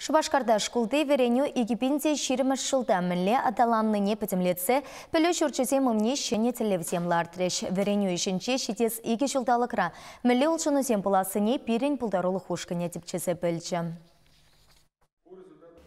Шупашкарта шкулти вӗренӳ 2020-мӗш ҫулта мӗнле аталаннине пӗтӗмлетсе пӗлӳ ҫурчӗсем умне ҫӗнӗ тӗллевсем лартрӗҫ. Вӗренӳ ӗҫӗнче ҫитес икӗ ҫулталӑкра мӗнле улшӑнусем пулассине пирӗн пултарулӑх ушкӑнӗ тӗпчесе пӗлчӗ.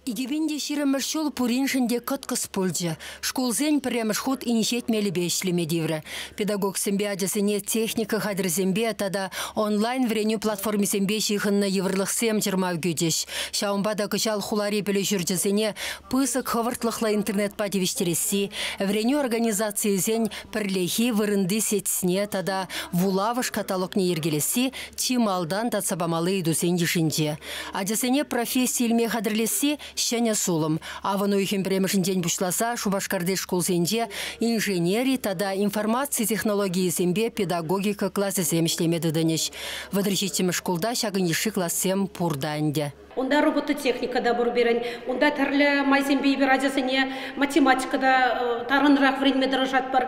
2020-мӗш ҫул пуриншӗн те кӑткӑс пулчӗ. Шкулсен пӗрремӗш хут инҫет мелӗпе ӗҫлеме тиврӗ. Педагогсемпе ачасене техника хатӗрӗсемпе тата онлайн вӗренӳ платформисемпе ҫыхӑннӑ йывӑрлӑхсем чӑрмав кӳчӗҫ. Ҫавӑнпа та кӑҫал хулари пӗлӳ ҫурчӗсене пысӑк хӑвӑртлӑхлӑ интернетпа тивӗҫтересси, вӗренӳ организацийӗсен пӗрлехи вырӑнти сетьсене тата вулавӑш каталогне йӗркелесси чи малтан татса памалли ыйтусен йышӗнче. Ачасене професси илме хатӗрлесси ҫӗнӗ сулӑм. Авӑн уйӑхӗн пӗрремӗшӗнчен пуҫласа Шупашкарти шкулсенче инженери тата информаци технологийӗсемпе педагогика класӗсем ӗҫлеме тытӑнӗҫ. 37-мӗш шкулта ҫакӑн йышши классем пур та ӗнтӗ. Унта робототехника та пур пирӗн. Унта тӗрлӗ майсемпе эпир ачасене математика та тарӑнрах вӗренме тӑрӑшатпӑр.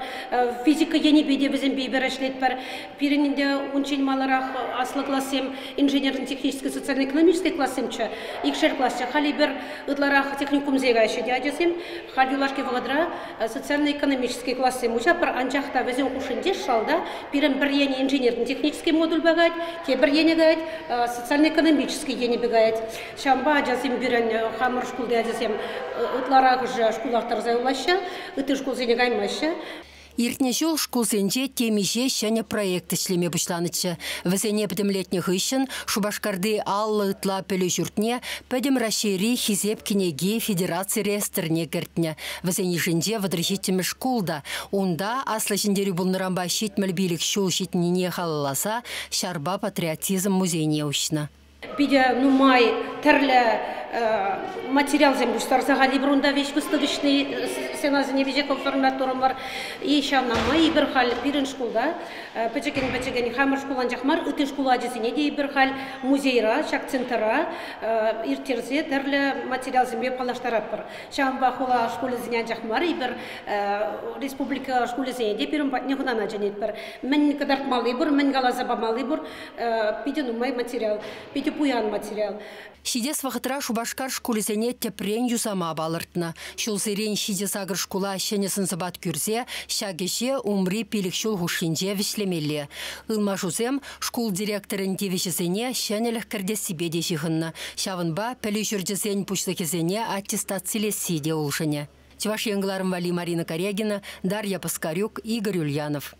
Физика енӗпе те вӗсемпе эпир ӗҫлетпӗр. Пирӗн ӗнтӗ унччен маларах аслӑ классем инженерно-технической социально-экономической классемччӗ, икшер класчӗ. Халь эпир ытларах техникумсене каяҫҫӗ те ачасем. Халь юлашки вӑхӑтра социально-экономический классем уҫатпӑр, анчах та вӗсен хушшинче шалта пирӗн пӗр енӗ инженерно-технический модуль каять, тепӗр енӗ каять социально-экономический енӗпе каять. Ҫавӑнпа ачасем пирӗн хамӑр шкулти ачасем ытларахӑшӗ шкулах тӑрса юлаҫҫӗ, ытти шкулсене каймаҫҫӗ. Иртнӗ ҫул шкулсенче темиҫе ҫӗнӗ проект ӗҫлеме пуҫланӑччӗ. Вӗсене пӗтӗмлетнӗ хыҫҫӑн Шупашкарти 50 ытла пӗлӳ ҫуртне Пӗтӗм Раҫҫейри Хисеп кӗнеки федераци реестрне кӗртнӗ. Вӗсен йышӗнче 37-мӗш шкул та. Унта Аслӑ Ҫӗнтерӳ пулнӑранпа 75 ҫул ҫитнине халалласа ҫарпа патриотизм музейне уҫнӑ. Питӗ нумай тӗрлӗ материалсем пуҫтарса халь эпир унта веҫ выставочный стенасене веҫех оформлять турӑмӑр. И ҫавна май эпир халь пирӗн шкулта пӗчӗккӗн-пӗчӗккӗн хамӑр шкул анчах мар, ытти шкул ачисене те эпир халь музейра, ҫак центра ирттерсе тӗрлӗ материалсемпе паллаштаратпӑр. Ҫавӑнпа хула шкулӗсене анчах мар, эпир республика шкулӗсене те пирӗн патне хӑнана чӗнетпӗр. Мӗн кӑтартмалли пур, мӗн каласа памалли пур, питӗ нумай материал, питӗ пуян материал. Ҫитес вӑхӑтра Шупашкар шкулӗсене тӗпрен юсама палӑртнӑ. Ҫулсерен 7-8 шкула ҫӗнӗ сӑн-сӑпат кӳрсе ҫак ӗҫе умри 5 ҫул хушшинче вӗҫлемелле. Ылмашусем шкул директорӗн тивӗҫӗсене ҫӗнӗлӗх кӗртессипе те ҫыхӑннӑ. Ҫавӑнпа пӗлӳ ҫурчӗсен пуҫлӑхӗсене аттестацилесси те улшӑнӗ. Чӑваш Ен кӑларӑм валли Марина Карягина, Дарья Паскарюк, Игорь Ульянов.